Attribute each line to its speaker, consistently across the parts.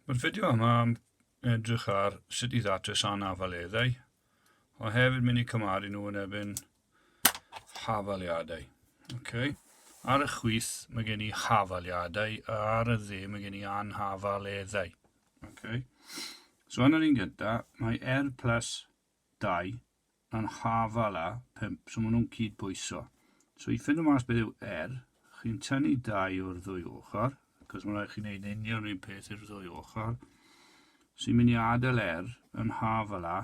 Speaker 1: Mae'r fideo yma am edrych ar sut i ddatrys anafaleddau, ond hefyd mynd i cymharu nhw yn erbyn hafaliadau. Okay. Ar y chwith mae gen i hafaliadau, a ar y dde mae gen i anhafaleddau. Okay. So yn yr un gyntaf, mae R plus 2 yn hafal â 5, so maen nhw'n cyd-bwyso. So i ffindo mas beth yw R, chi'n tynnu 2 o'r ddwy ochr, cos mae'n rhaid chi wneud union un peth i'r ddwy ochr, sy'n mynd i adael R yn hafal â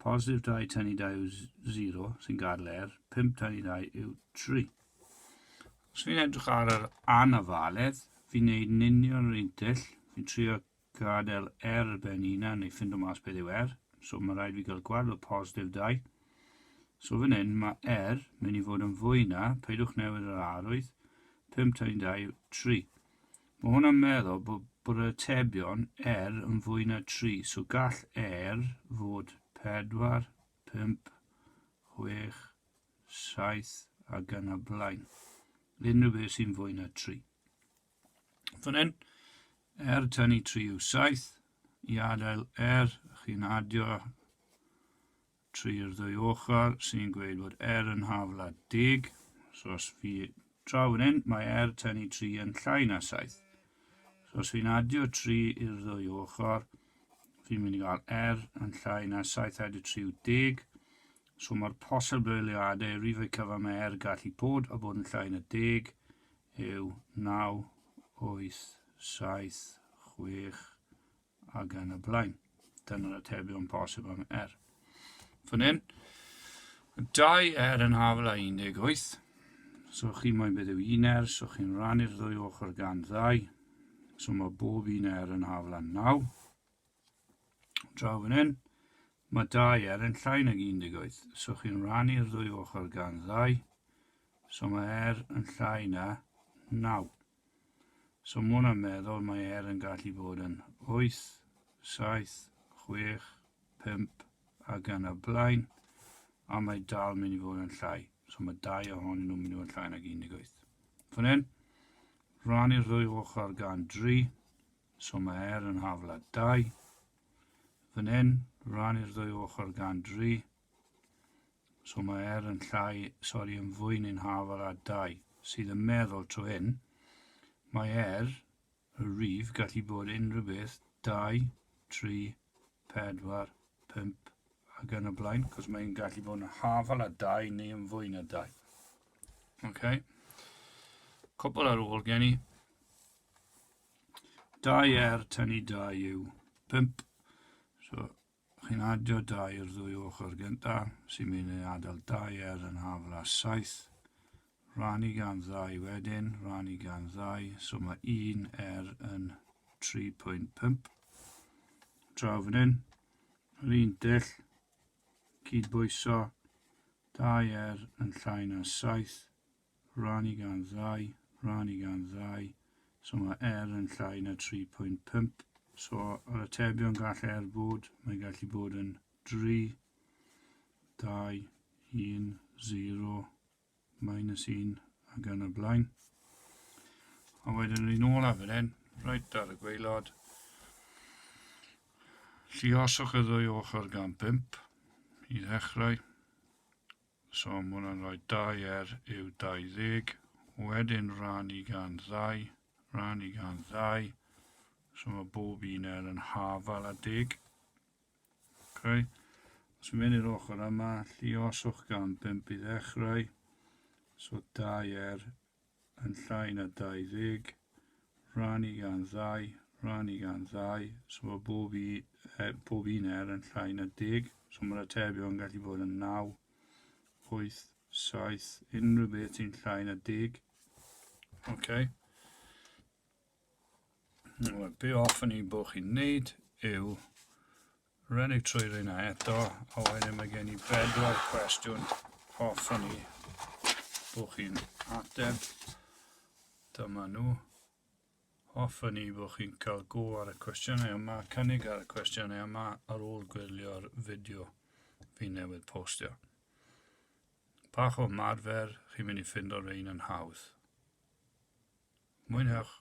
Speaker 1: positif 2 tynnu 2 yw 0, sy'n gadael R, 5 tynnu 2 yw 3. Os fi'n edrych ar yr anafaledd, fi'n neud yn union yr un dull, fi'n trio gadael R ar ben hunan neu ffindo mas beth yw R. So mae rhaid fi gael gwared o positif 2. So fan hyn mae R mynd i fod yn fwy na, peidwch newid yr arwydd, 5 tynnu 2 yw 3. Mae hwnna'n meddwl bod, bod yr atebion R yn fwy na 3. So gall R fod 4, 5, 6, 7 ac yn y blaen. Unrhyw beth sy'n fwy na 3. Fan hyn, R tynnu 3 yw 7. I adael R, chi'n adio 3 i'r ddwy ochr, sy'n gweud bod R yn hafal â 10. So os fi draw fan hyn, mae R tynnu 3 yn llai na 7. So os fi'n adio 3 i'r ddwy ochr, fi'n mynd i gael R yn llai na 7 adio 3 yw 10. So mae'r posibiliadau rifau cyfan mae R gallu bod a bod yn llai na 10 yw 9, 8, 7, 6 ac yn y blaen. Dyna'r atebion posib am R. Fan hyn, 2 R yn hafal â 18. So chi moyn beth yw 1 R, so chi'n rannu'r ddwy ochr gan 2. So mae bob un R yn hafal â 9. Draw fan hyn, mae 2 R yn llai nag 18, so chi'n rannu'r ddwy ochr gan 2, so mae R yn llai na 9. So mae hwnna'n meddwl mae R yn gallu bod yn 8, 7, 6, 5 ac yn y blaen, a mae dal mynd i fod yn llai. So mae dau ohonyn nhw'n mynd i fod yn llai nag 18. Fan hyn, rannu'r ddwy ochr gan 3, So mae R yn hafal â 2. Fan hyn, rannu'r ddwy ochr gan 3. So mae R yn llai, sori, yn fwy neu'n hafal â 2. Sydd yn meddwl trwy hyn, mae R, y rif, gallu bod unrhyw beth 2, 3, 4, 5 ac yn y blaen, cos mae'n gallu bod yn hafal â 2 neu yn fwy na 2. Okay. Cwpl ar ôl gen i. 2 R tynnu 2 yw 5. So, chi'n adio 2 i'r ddwy ochr gynta, sy'n mynd i adael 2 R yn hafal â 7. Rannu gan 2 wedyn, rannu gan 2, so mae 1 R yn 3.5. Draw fan hyn, yr un dull, cydbwyso, 2 R yn llai na 7, Rannu gan ddau, rannu gan ddau, so mae R yn llai na 3.5. So yr atebion gall R bod, mae'n gallu bod yn 3, 2, 1, 0, minus 1 ac yn y blaen. A wedyn yr un olaf fan hyn, reit ar y gwaelod. Lluoswch y ddwy ochr gan 5 i ddechrau. So mae hwnna'n rhoi 2R yw 20. Wedyn rannu gan 2, rannu gan 2. So mae bob un R yn hafal â 10. Okay. Os fi'n mynd i'r ochr yma, lluoswch gan 5 i ddechrau. So 2R yn llai na 20, rannu gan 2, rannu gan 2, so mae bob, i, eh, bob un R yn llai na 10, so mae'r atebion yn gallu bod yn 9, 8, 7, unrhyw beth sy'n llai na 10. Okay. Wel, be hoffwn i bod chi'n neud yw Rhedeg trwy rheina eto, a wedyn mae gen i bedwar cwestiwn hoffwn i bod chi'n ateb. Dyma nhw. Hoffwn i bod chi'n cael go ar y cwestiynau yma, cynnig ar y cwestiynau yma ar ôl gwylio'r fideo fi newydd postio. Bach o ymarfer, chi'n mynd i ffindo rhein yn hawdd. Mwynhewch!